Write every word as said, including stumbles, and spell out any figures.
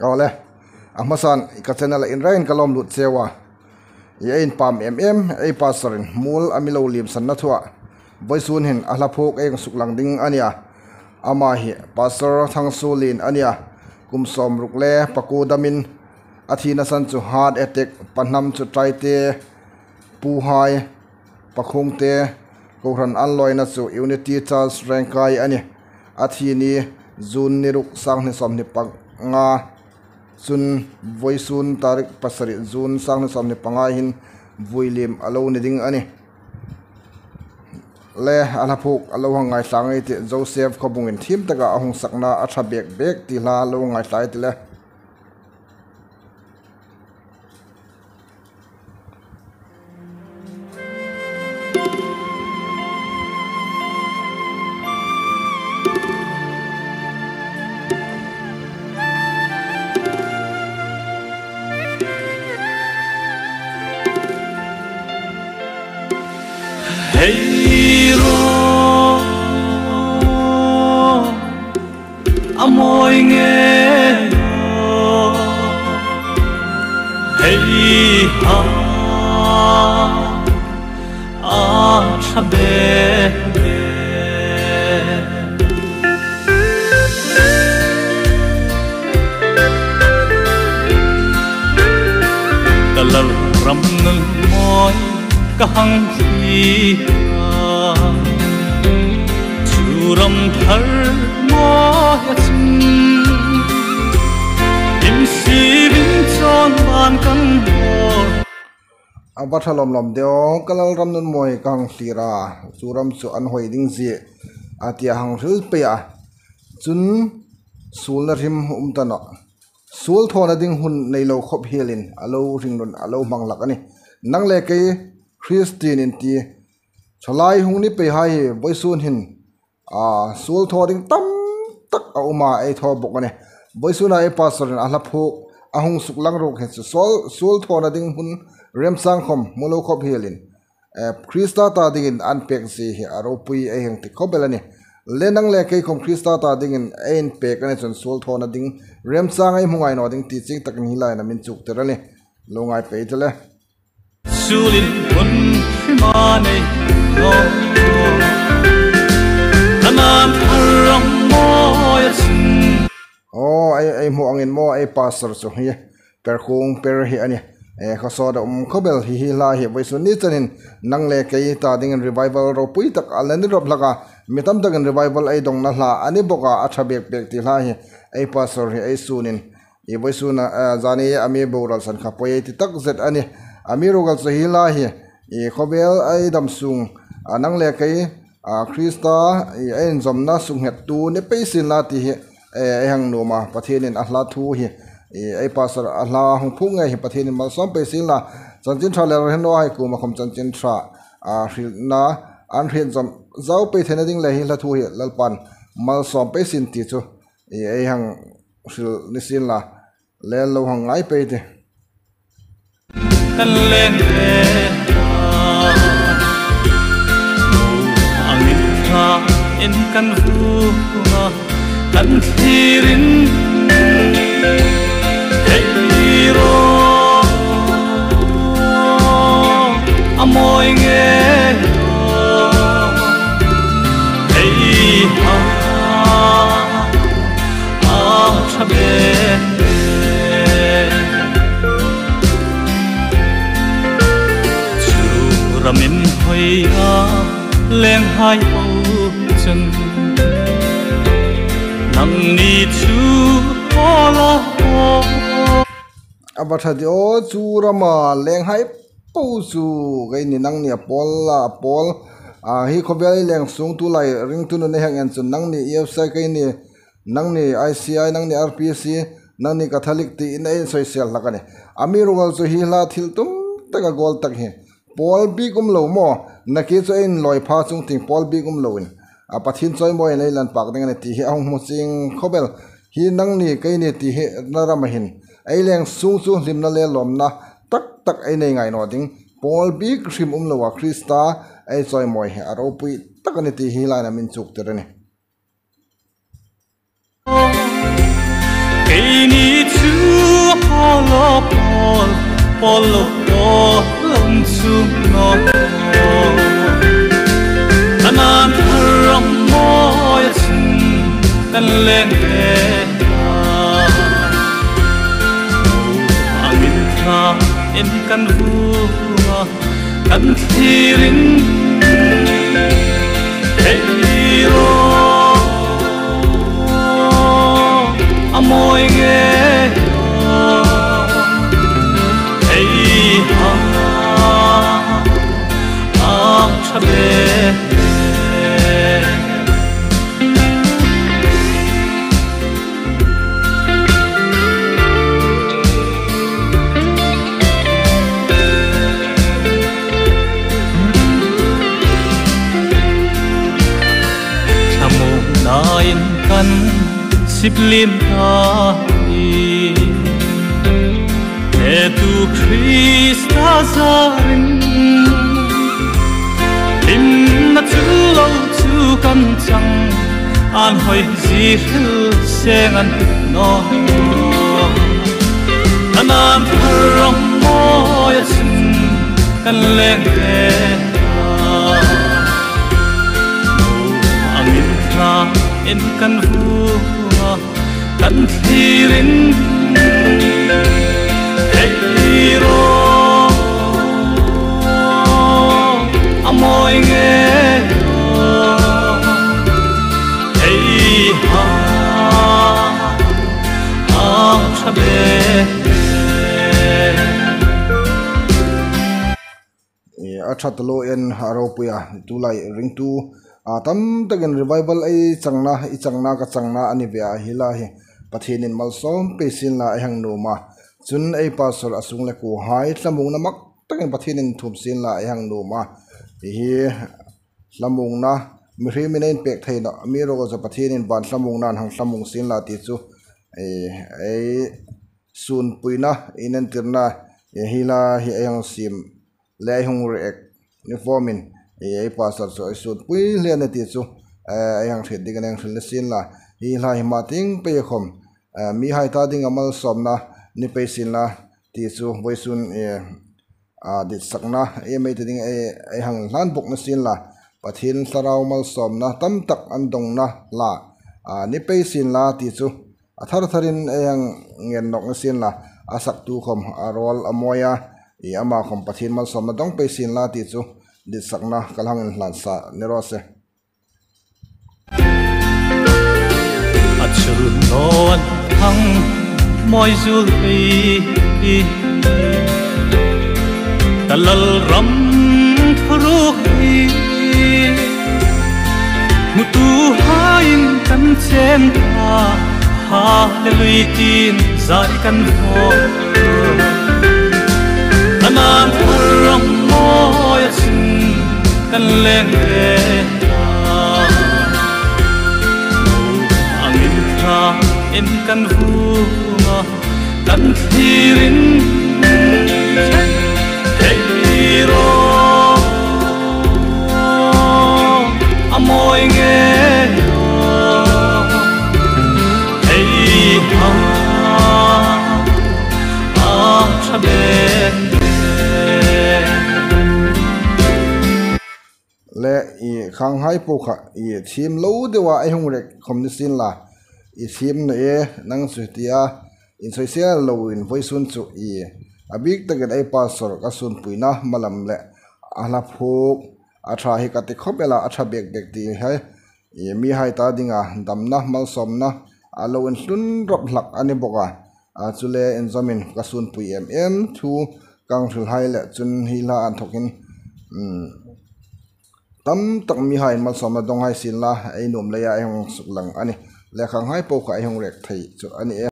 Awle, a hmasan ka channel-a inraiin ka lawm lut cheu a. I ei inpam em em, ei pastor-in mual a mi lo liemsanna thua vawisun hin a hla phuok ei suklang ding a nia. Ama hi Pastor Thangsuolien a nia. Kum sawmruk le pakuo damin a thina san chu heart attack, pahnam chu Taite, Puhai, Pakhungte, kohran an lawina chu Unity Church Rengkai a nih. A thi ni June ni ruk, sanghni sawmhni panga, chun vawisun tarik pasari June sanghni sawmhni panga hin vuiliem a lo ni ding a nih. Le, a hla phuok a lo hang ngaithla ei tih, Joseph Khawbungin thiem taka a hung sakna a ṭha bek bek ti hla lo ngaithla ei tih le. Hei ro, a mawi nge. Hei ha, a ṭha bek bek. Ka Lalram nun mawi ka hang thlir a, chu ram thar mawia chun him sivin chawn ban kan hawr. A va ṭha lawm lawm de aw, ka Lalram nun mawi ka hang thlir a, chu ram chu an hawi ding zie, a tia hang hril pei a. Chun suolna hrim um ta nawh. Suol thawna ding hun nei lo khawp hielin a lo hringnun a lo hmang hlak a nih. Nang le kei Kristien inti thalai hung ni pei hai hi vawisun hin, a, suol thaw ding tam tak a um a, ei thaw bawk a nih. Vawisuna ei pastor-in a hla phuok a hung suklang ruok hi chu suol, suol thawna ding hun remchang khawm hmu lo khawp hielin, eh, Krista ta dingin an pek zie hi a ropui ei hang ti khawp el a nih. Le nang le kei khawm Krista ta dingin ei inpek a ni chun suol thawna ding remchang ei hmu ngai naw ding ti chieng takin hi laia min chuktir a nih. Lo ngai pei ta le. Suolin hun hrim a nei naw. Kanan thar ram mawia chun. Aw, ei, ei hmu angin maw, ei pastor chu hi Perkung per hi a nih. Eh, khawsawta um khawp el hi hi hla hi vawisun ni chanin nang le kei ta dingin revival ropui tak a la ni rawp hlak a. Mi tam takin revival ei dawngna hla a ni bawk a, a ṭha bek bek ti hla hi ei pastor hi ei sunin. I vawisuna, eh, zani a mi boral san kha poi ei ti tak zet a nih. Amiruokchu hi hla hi, i khawvel ei dam sung, a, nang le kei, a, Krista, i, ei inzawmna suknghettu ni pei sien la ti hi, eh, ei hang nuom a, Pathienin a hla thu hi, i, ei pastor a hla hung phuok ngei hi Pathienin malsawm pei sien la, chanchin ṭha le rinumhai kuoma khawm chanchin ṭha, a, hrilna, an hriet zawm zau pei theina ding le hi hla thu hi Lalpan malsawm pei sien ti chu, i, ei hang hril ni sien la, le lo hang ngai pei ti. Kan leng le angin kha in kan vung a, kan thlirin hei ro, a mawi nge ro, hei ha. A ṭha bek bek. Chu ram inhawi a lenghai po chun nangni chu aw la aw. A va ṭha de aw, chu rama lenghai po chu keini nangni a pawl la, a pawl. A, hi khawvel ei leng sung tulai ringtu nun ei hang en chun nangni E F C I keini, nangni I C I, nangni R P C, nangni Catholic tiin ei insawisel hlak a nih. Amiruokchu hi hla thil tum taka goal tak hi pawl bik um lo maw, nakie chu ei inlawi pha chung tieng pawl bik um loin, a, Pathien chawimawiin ei lan pak ding a nih ti hi a hung hmu chieng khawp el. Hi nangni keini ti hi na rama hin ei leng sung chu hlimna le lawmna tak tak ei nei ngai naw ding, pawl bik hrim um loa Krista ei chawimawi hi a ropui tak a nih ti hi laia min chuktir a nih. Keini chu Lo pawl, pawl lo pawl, lo um chu naw. Kanaan thar ram mawia chun kan leng ve a. Angin ṭha in kan vung a, kan thlir in. Hei ro, a mawi nge ro. Hei ha, a ṭha ve. Thlamuongna in kan sip liem ta hi. Hnetu Krista zarin hlimna chu lo chu kan chang, an hoi zie hril seng a ni naw. Kanaan thar ram mawia chun kan leng ve a. Angin ṭha in kan vung a, kan thlir in. Hei ro, a mawi nge ro. Hei ha, a ṭha ve. E, a ṭha taluo in a ropui a, tulai ringtu, a, tam takin revival ei changna, i changna, ka changna a ni ve a, hi la hi Pathienin malsawm pei sien la ei hang nuom a. Chun ei pastor a sung le kuohai thlamuongna mak takin Pathienin thuom sien la ei hang nuom a. Hi hi thlamuongna, mihriemin ei inpek thei naw, amiruokchu Pathienin van thlamuongna hang thlamuong sien la ti chu, e, ei sunpuina, inentirna, e, hi la hi ei hang siem le ei hung rek ni formin, e, ei pastor chu ei sunpui hle a ni ti chu, e, ei hang hriet dingin ei hang hril ni sien la. Hi la hi hma tieng pei khom, e, mihai ta dinga malsawmna ni pei sien la ti chu vawisun, e, a, ditsakna, e, mei ta ding, e, ei hang hlan bawk ni sien la. Pathien thlarau malsawmna tam tak an dongna la, a, ni pei sien la ti chu a thar tharin ei hang ngen nawk ni sien la, a saktu khom a rawl a mawi a, i ama khom Pathien malsawmna dong pei sien la ti chu ditsakna ka hang inhlan sa ni raw se. A chul naw an hang mawi zuol pei. Ka lal ram thuruk hi hmutuhaiin kan chen ta, ha le lui tiin zai kan vaw. Kanaan thar ram mawia chun kan leng ve a. Angin ṭha in kan vung a, kan thlir in. Hei ro, a mawi nge ro. Hei ha, a ṭha ve. Le, i, khanghai po kha, i, thiem lo deua ei hung rek khom ni sien la. I, thiem naw e, nang chu tia, insawiselna loin vawisun chu, i, a bik takin ei pastor ka sunpuina hmalam le a hla phuok a ṭha hi ka ti khawp el a, a ṭha bek bek ti hi, i, mihai ta dinga damna, malsawmna a lo inhlun rawp hlak a ni bawk a. A, chule inzawmin ka sunpui em em thu ka hang hrilhai le chun hi la an thawkin, um, tam tak mihaiin malsawmna dong hai sien la, ei nuom leia ei hung suklang a nih. Le khanghai po kha ei hung rek thei chu a ni e.